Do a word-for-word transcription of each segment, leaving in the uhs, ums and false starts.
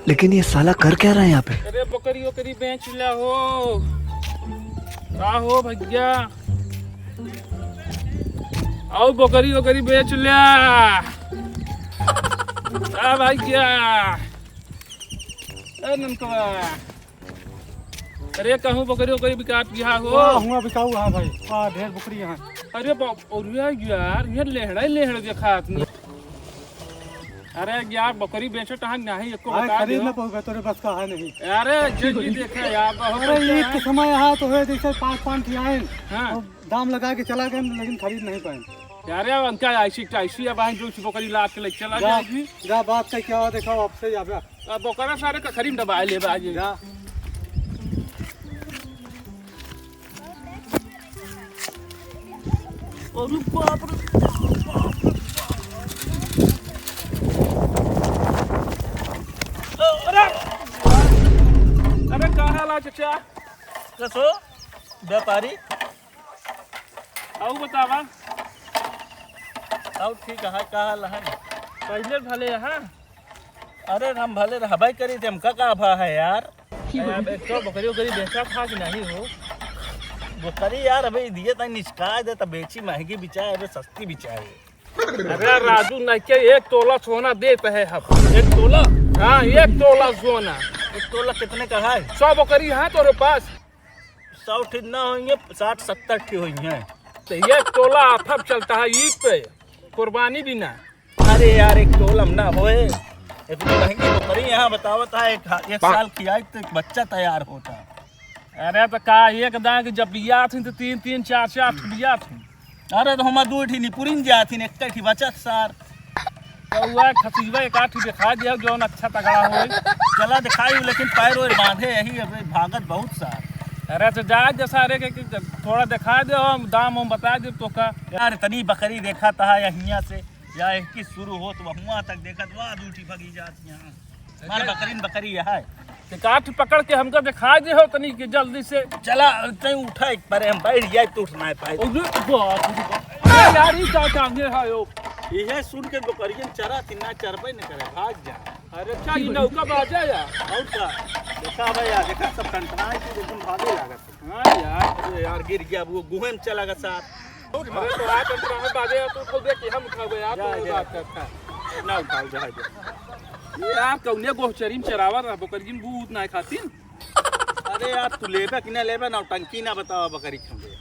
लेकिन ये साला कर क्या रहा है यहाँ पे? अरे बकरी ओकरी बेच ला हो। का हो भैया? आओ बकरी ओकरी बेच ला। का भैया? ए ननकवा। अरे कहूँ बकरी ओकरी बिकात गया हो? हाँ, हुआ बिकाऊ है भाई। हाँ, ढेर बकरी है। अरे बाप, और यार, यार, ये लेहड़ा ही लेहड़ा देखात नहीं। अरे यार, बकरी बेचत है नहीं, एको भाई, बता खरीद दो। ना पाऊंगा, तोरे बस का है नहीं। अरे, जल्दी देखे यार, बहुत अरे, अच्छा ईद है। के समय यहाँ तो है, जैसे पाँच, पाँच ठे आए, हाँ। और दाम लगा के चला गए, लेकिन खरीद नहीं पाए। यार, यार, उनका ऐसी तैसी अब आई, जो बकरी लाद के ले चला जा, जाएगी। जा, बात का क्या हुआ, देखा, वापस ही आ गया। अब ओकरा सारे कखरी में दबाए ले बा, जा। अरे बाप रे, बाप रे, बाप। अरे, अरे, का हाल है, चाचा? कसो, व्यापारी? आऊ बतावा। आऊ ठीक है, का हाल है? पहले भले है। अरे, हम भले रहबे करी थे, हमका का भा है यार? अब एक तो बकरी उकरी बेचा था कि नहीं हो? बकरी यार, अबे दिए ताई निचका दे, तब बेची महंगी बिचाए, अबे सस्ती बिचाए। अरे राजू, नहीं के एक तोला सोना देत है हम। एक तोला? हाँ, एक तोला सोना। एक तोला कितने का है? सौ बकरी है तोरे पास? सौ ठीक ना होइहैं, साठ सत्तर ठीक होइहैं। तो एक तोला ऑफर चलता है ईद पे, कुर्बानी भी ना। अरे यार, एक तोला में ना होए, इतनी महंगी बकरी यहाँ बतावत है, एक, एक साल खियाई तो एक बच्चा तैयार होता। अरे तो का एक दांत जब बिया थी तो तीन तीन चार चार ठो बिया थी। अरे तो हमार दो ठी निपुरिन जात थी, एक ठी बचत सार। तो वह खसीवा एक आठ दिखा दिया, जौन अच्छा तगड़ा होई। चला दिखाई, लेकिन पैर वैर बांधे यही, अबे भागत बहुत सार। अरे तो जा दे सारे के, के थोड़ा दिखा दे, हम दाम हम बता दे तो का। यार, इतनी बकरी देखा था यहाँ से, या एक की शुरू हो तो वहाँ तक देखत, वाह, दू ठी भगी जात यहाँ। मार बकरीन बकरी यह है। तो काठ पकड़ के हमका दिखा दे हो तनी के जल्दी से। चला, तै उठा एक बारे, हम बैठ जाए तो उठ ना पाए। अरे बाप रे बाप। अरे यार, ई का टांगे है यो? इहे सुन के बकरियन चरा कि ना चरबे न करे, भाग जा। अरे अच्छा, ई नौका बाजा या? और का? देखा भाई यार, देखा सब टनटनाए के एकदम भागे लागत है। हाँ यार। अरे यार, गिर गया, वो गुहे में चला गया साथ। अरे तो आ टनटनाए बाजे यार, तू उठाओ दे कि हम उठाओ यार, जा, तो जा। बात करता। ना उठाओ, जा, जा। यार, कौने गोहचरी में चरावा रहा, बकरियन बूत ना खातिन। अरे यार, तू लेबे कि ना लेबे, नौटंकी ना बतावा बकरी खंबे।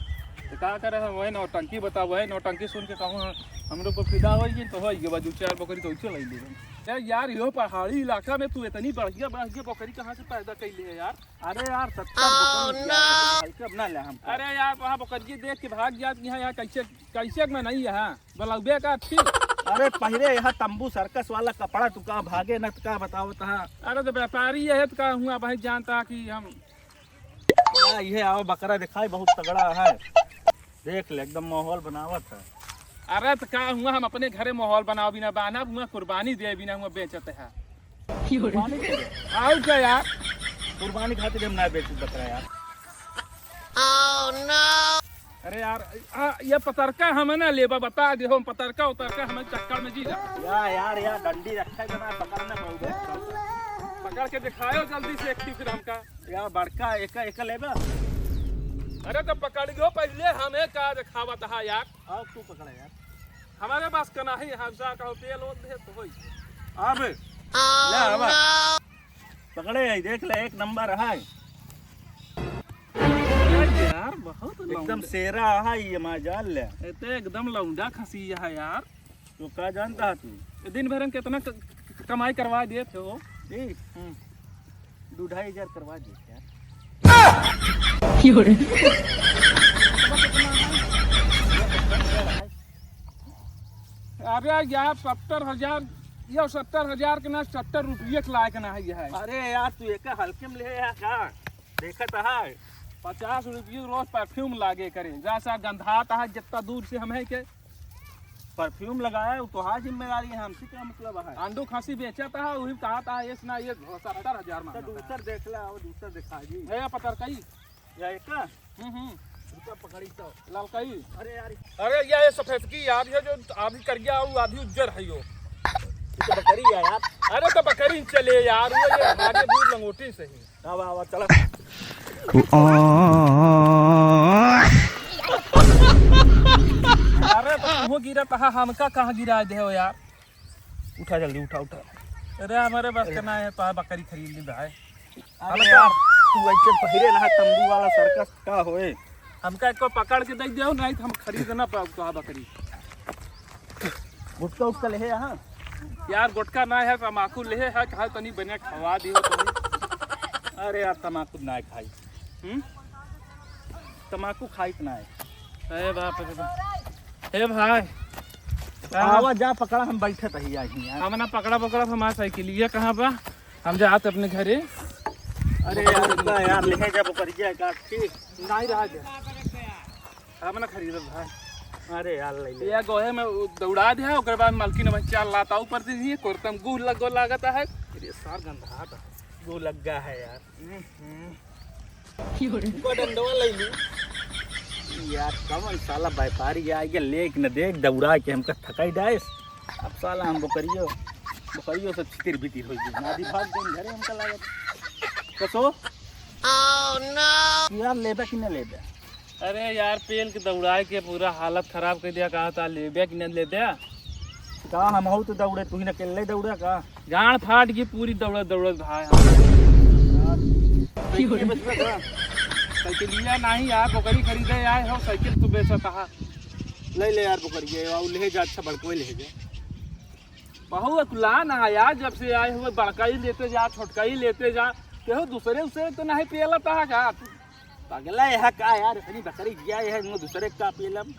तो का करे हम, वही नौटंकी बतावा, वही नौटंकी सुन के कहूँ हम, हमरो पर फिदा होई गई, तो होई गई बा, दू चार बकरी तो उछल आई लेबे। यार, यार, यो पहाड़ी इलाका में तू इतनी बढ़िया, बढ़िया बकरी कहाँ से पैदा कैले है यार? अरे यार, सत्तर बकरी बिया है, भाई, कब ना ले हम? अरे यार, वहाँ बकरी देख के भाग जात यहाँ, यहाँ कैसे कैसे में नहीं है, बोलौबे का अच्छी। अरे पहिरे यहाँ तंबू सर्कस वाला कपड़ा, तू का भागे न, त का बतावत है। अरे तो व्यापारी है, तो का हुआ भाई, जानता कि हम। या, ये आओ, बकरा दिखाई, बहुत तगड़ा है, देख ले, एकदम माहौल बनावत है। अरे तो का हुआ, हम अपने घरे माहौल बनाओ बिना, बाना हुआ, कुर्बानी दे बिना हुआ बेचत है। कुर्बानी के लिए? आउ का यार? कुर्बानी खातिर हम ना बेचत बकरा यार। अरे यार, आ, ये पतरका हम ना लेबा, बता दे, हम पतरका उतरका हमें चक्कर में जी जा। या यार, या डंडी रखा है ना, पकड़ ना पाऊंगा। पकड़ के दिखायो जल्दी से एक ठी फिर हमका। या बड़का एक, एक लेबा। अरे तो पकड़ गयो पहले, हमें का दिखावत हा यार। आओ तू पकड़ा यार। हमारे पास का नहीं, हम जा कहो तेल ओल दे तो होई। अब ले आवा। पकड़े है, देख ले, एक नंबर है। अरे यार, बहुत एकदम लौंडा। शेरा है ये, माँ जान ले। ये तो एकदम लौंडा खसी है यार। तो का जानता है तू? ये दिन भर में कितना क-, क-, कमाई करवा देत हो? जी। हम्म। दो ढाई हजार करवा देत यार। अरे यार, सत्तर हजार, ये सत्तर हजार के ना, सत्तर रुपये के लायक ना है ये है। अरे यार, तू एक हल्के में ले यार, का देखत है? पचास रुपये रोज परफ्यूम लागे करे, जैसा गंधात है, जितना दूर से हम है के। परफ्यूम लगाया, वो तोहार जिम्मेदारी है, हमसे क्या मतलब है? आंडू खांसी बेचत है, वही कहत है, इस ना ये सत्तर हजार तो मांगत है। दूसर देख ला, वो दूसर दिखा दी। है या पतरकई? या एक? हम्म, हम्म। रुका, पकड़ी तो। ललकई। अरे यार। अरे या, ये सफेदकी यार, ये जो आधी करिया और आधी उज्जर है यो। ये तो बकरी है यार। अरे तो बकरी चले यार, वो ये आगे दूर लंगोटी सही। आवा, आवा, चला। अरे तो तू गिरा तहा, हमका कहाँ गिरा दे हो यार? उठा जल्दी, उठा, उठा। अरे हमारे बस के ना है, तो बकरी खरीद ली भाई। अरे हमें यार, तो तू ऐसे पहिरे ना तंबू वाला सर्कस का होए? हमका एक पकड़ के दे दो, नहीं तो हम खरीद ना पाओ तो बकरी। गुटखा उटखा ले है यहाँ? यार गुटखा ना है, तमाकू ले है, कहा तनी बने खवा दियो तनी। अरे यार तमाकू ना खाई। हम्म? तमाकू खाई ना है। अरे बाप रे बाप। हे भाई। आवा जा पकड़ा, हम बैठे तही आई यार। हम ना पकड़ा पकड़ा हमार साइकिल, ये कहाँ बा? हम जात अपने घरे। अरे यार, रुका यार, ले जा बकरिया का, ठीक? नहीं रहा दे। हम ना खरीदब भाई। अरे यार, ले ले। ये गोहे में उ दौड़ा दे, ओकर बाद मालकिन भाई चार लात आऊ पर दी, कोरतम गुह लगो लागत है। अरे सार गंधा था। गुह लग गया है यार। हम्म। उनका डंडवा ले लू। यार, कौन साला व्यापारी आए गया, लेक न देख, दौड़ा के हमका थकाई डाइस। अब साला हम बकरियो, बकरियो से छितिर बितिर हो गई। नादी भाग गई घरे हमका लागत। कसो? Oh, no! यार, लेबे कि न लेबे? अरे यार, पेल के दौड़ाए के पूरा हालत खराब कर दिया। कहा था लेबे कि न लेबे? का हम हो तो दौड़े, तू ही न अकेले दौड़े का? गांड फाट गई पूरी दौड़त दौड़त भाई हम। साइकिल बेचबे का? साइकिलिया नहीं यार, बकरी खरीदे आए हो, साइकिल तू बेचत हा। ले ले यार बकरी, ये आओ ले जा, अच्छा बड़को ले जा। बहुत अकुलान है यार, जब से आए हुए बड़का ही लेते जा, छोटका ही लेते जा, केहू दूसरे उसे तो नहीं पेलत हा का? तू पगला है का यार, इतनी बकरी गया है, वो दूसरे का पेलम।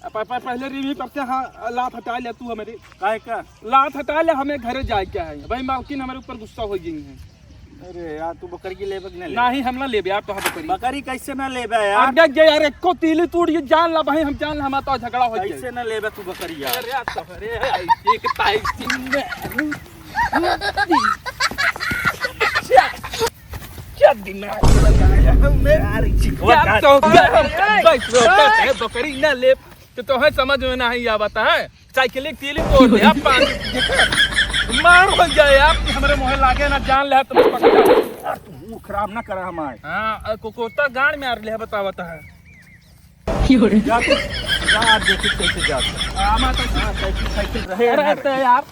अब प-, प-, पहले रिवी पर से, हाँ, लात हटा ले तू हमारी। काहे का? लात हटा ले, हमें घरे जाए के है भाई, मालकिन हमारे ऊपर गुस्सा हो गई है। अरे यार, तू बकरी की लेबे कि ना लेबे? नहीं, हम ना लेबे यार, तो बकरी। बकरी कैसे ना लेबे यार? अब देख जे यार, एको तीली टूट गई, जान ला भाई, हम जान ला, हमारा तो झगड़ा हो जाए। कैसे ना लेबे तू बकरी यार? अरे यार, तो, अरे, एक तारीख दिन में क्या दिमाग लगाया हमने? यार, चिकवा क्या का तो क्या हम ए, बस रोकत ए, है, बकरी ना ले, तो तोहे समझ में नहीं आवत है। साइकिल एक तीली तोड़ दे, आप पानी मार हो जाए आप, कि हमारे मुँह लागे ना, जान ले तो पकड़। यार, तू मूड खराब ना करा हमारे। हाँ, अ, को-, कोता गाड़ में आ रहे बतावत है। जा तू, जा, आप देखी कैसे जाता है। आमा तो हाँ, साइकिल, साइकिल रहे अरे ना तो रहे। यार,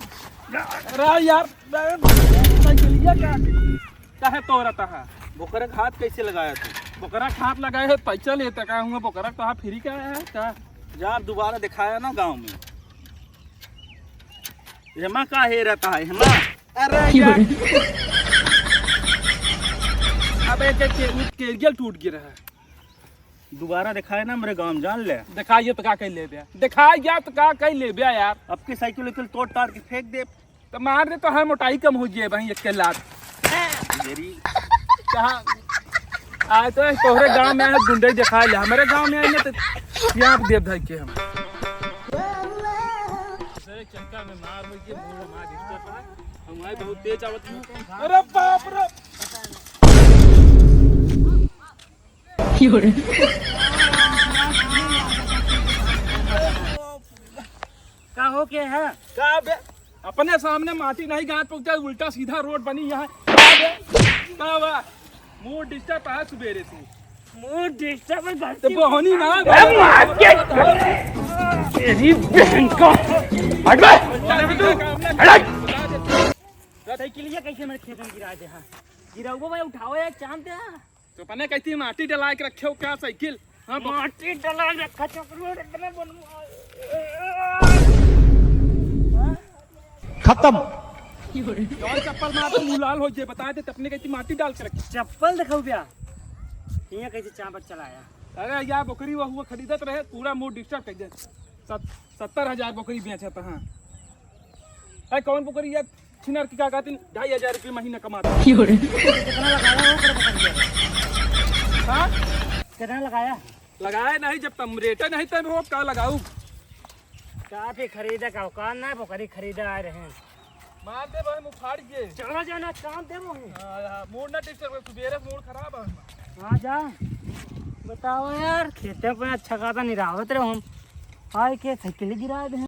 अरे यार, साइकिलिया का काहे तोड़त हा? बोकरा के हाथ कैसे लगाया तू? बोकरा के हाथ लगाए है, पैसा लेता का हुआ? बोकरा तो हाथ फ्री का है का? जा, दोबारा दिखाया ना गाँव में। हेमा का हेरत हा, हेमा? अरे यार। अबे के, के, केरियल टूट गिरा है। दोबारा दिखाए ना हमरे गाँव में, जान ले। दिखाइए तो का कह लेबे? दिखाइए तो का कह लेबे यार? अब के साइकिल उकिल तोड़ ताड़ के फेंक दे। तो मार दे तो है, मोटाई कम हो जाए भाई, एक के लात। मेरी कहा आए तो तोहरे गाँव में आए, गुंडई दिखा ले। हमारे गाँव में आए ना तो यहाँ पे देव धर के हम। दूसरे चक्कर में मार हो के मूड हमार डिस्टर्ब है। हम आए बहुत तेज आवत हूँ। अरे बाप रे। का हो के है? का बे? अपने सामने माटी नहीं गाड़ पहुंचा, उल्टा सीधा रोड बनी यहाँ। का बे? का बा? मूड डिस्टर्ब है सुबेरे से। मूड डिस्टर्ब है, घर तो से बोहनी ना। ए, मार के। तेरी बहन को। हट बे। हट। तो साइकिलिया कैसे मेरे खेत में गिरा दे? हाँ, गिराऊंगा भाई, उठाओ यार, चांद दे। हाँ। तो अपने कहती माटी डला के रखे हो क्या साइकिल? हाँ, ब- माटी डला के रखा चक्कर में इतने बनवा। खत्म। कौन चप्पल मार के मुँह लाल हो जाए, बता दे, अपने कहती माटी डाल के रखे। चप्पल दिखाओ भैया, यहाँ कैसे चापट चलाया। अरे यार, बकरी वो हुआ खरीदत रहे, पूरा मूड डिस्टर्ब कर दे। सत-, सत्तर हजार बकरी बेचत, हाँ। अरे कौन बकरी यार? छिनर की का कहती, ढाई हजार रुपये महीना कमाता। कितना लगाया हो, ओकरे पकड़ के? हाँ? कितना लगाया? लगाया नहीं, जब तम रेटे नहीं तब हो, का लगाऊ? का पे खरीदा का औकात ना, बकरी खरीदा आए रहे। मार दे भाई, मुँह फाड़ के। चला जाना, चांद दे वो। हाँ, हाँ, मूड ना डिस्टर्ब कर, सुबेरे से मूड खराब है। हाँ, जा। बताओ यार, खेते पे अच्छा खासा निरावत रहे हम। आए के साइकिल गिरा दे।